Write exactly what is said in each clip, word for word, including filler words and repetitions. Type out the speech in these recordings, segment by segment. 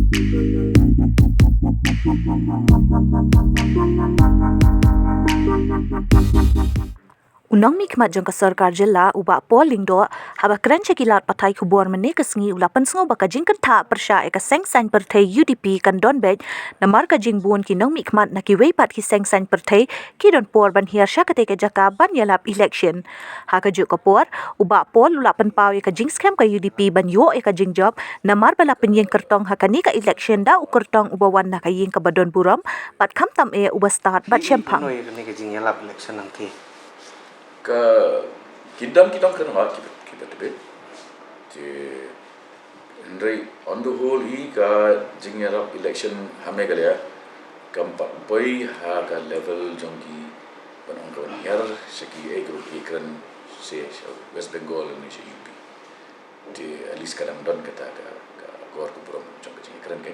U nongmihkhmat jong ka sorkar jylla u Bah Paul Lyngdoh, haba kren sha ki lad pathai khubor mynne ka sngi, u la pynsngew ba ka jingkyntha pyrshah ïa ka seng saiñ pyrthei U D P kan don beit, namar ka jingbun ki nongmihkhmat na kiwei pat ki seng saiñ pyrthei ki don por ban hiar sha katei ka jaka ban ïalap election. Ha kajuh ka por, u Bah Paul u la pynpaw ïa ka jingskhem ka U D P ban ïoh ïa ka jingjop, namar ba la pynïeng kyrtong ha kane ka election da u kyrtong uba wan na ka ïing kaba don burom, bad khamtam eh uba stad bad shemphang. Ïa kane ka jingïalap election nangta, ka, ki don, ki don ki nongwad kiba, kiba tbit. Te, hynrei on the whole hi ka jingïalap election ha Meghalaya kam pat poi ha ka level jong ki ban ong ka ban hiar sha ki, eh, group ki kren sha West Bengal ne sha U P. Te at least ka dang don kata ka, ka akor ka burom jong ka jingkren kan.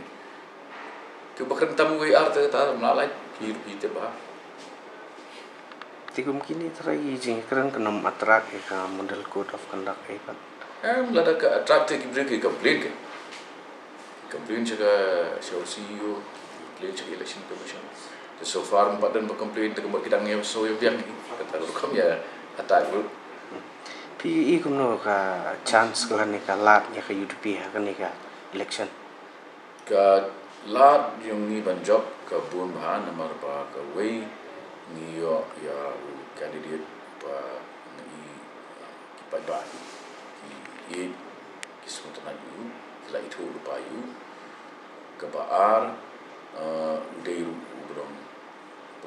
Kiba kren tam wei ar te ta mla lai ki rupi te ba. Te kum kine trai ki jingkren kan ym attract ïa ka model code of conduct eh pat. Em, lada ka attract te ki briew ki complain kan. Complain sha ka, sha C E O, complain sha ka election commission. Te so far ym pat don ba complain te kumba ki dang ïa so ïa biang hi. Kata rukom ïa attack ruh. Phi i kumno ka chance ka lane ka lad ïa ka U D P ha kane ka election? Ka lad jong ngi ban jop ka bun bha namar ba kawei ngi ïoh ïa u candidate ba ngi, uh, ki paidbah ki ïeit, ki sngewtynnat ïa u, ki la ithuh lypa ïa u. Kaba ar, uh, u dei ruh u ba dang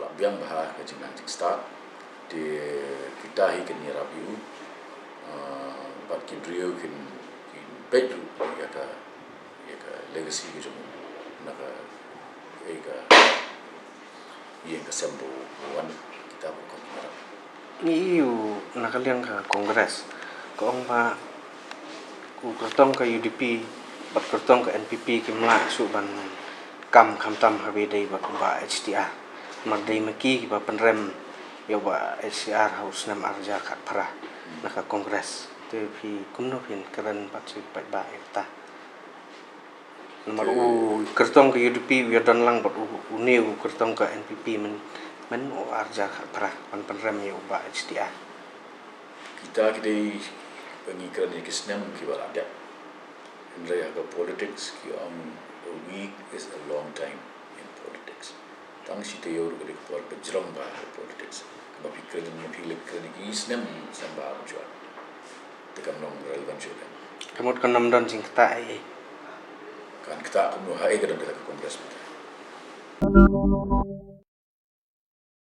la biang bha ka jingnang jingstad. Te kita hi kin ïarap ïa u, uh, bad ki briew kin, kin peit ruh ïa ka, ïa ka legacy ka jong u na ka, ïa ka ïing ka sem ba u wan, kita ruh kan ïarap. Ngi ïohi na ka liang ka Congress ka ong ba u kyrtong ka U D P bad kyrtong ka N P P kim lah shuh ban kam khamtam haba dei bad u Bah H T R. Namar dei ma ki kiba pynrem ïa u Bah H T R ha u snem ar hajar khatphra na ka Congress. Te phi kumno phin kren bad sha ki paidbah ïa kata? Namar u kyrtong ka U D P u ïa don lang bad u, une u kyrtong ka N P P myn, myn u ar hajar khatphra ban pynrem ïa u Bah H T R. Kita ki dei ba ngi kren ïa ki snem kiba la dep. Hynrei ha ka politics ki ong, a week is a long time in politics. Tang shi taïew ruh ka dei ka por ba jrong bha ha ka politics. Kaba phi kren, phi leh kren ïa ki snem, snem ba ha ka jua. Te kam long relevant shuh. Ka mut kan ym don jingktah ei ei. Kan ktah kumno ha ei ka don kata ka Congress mynta.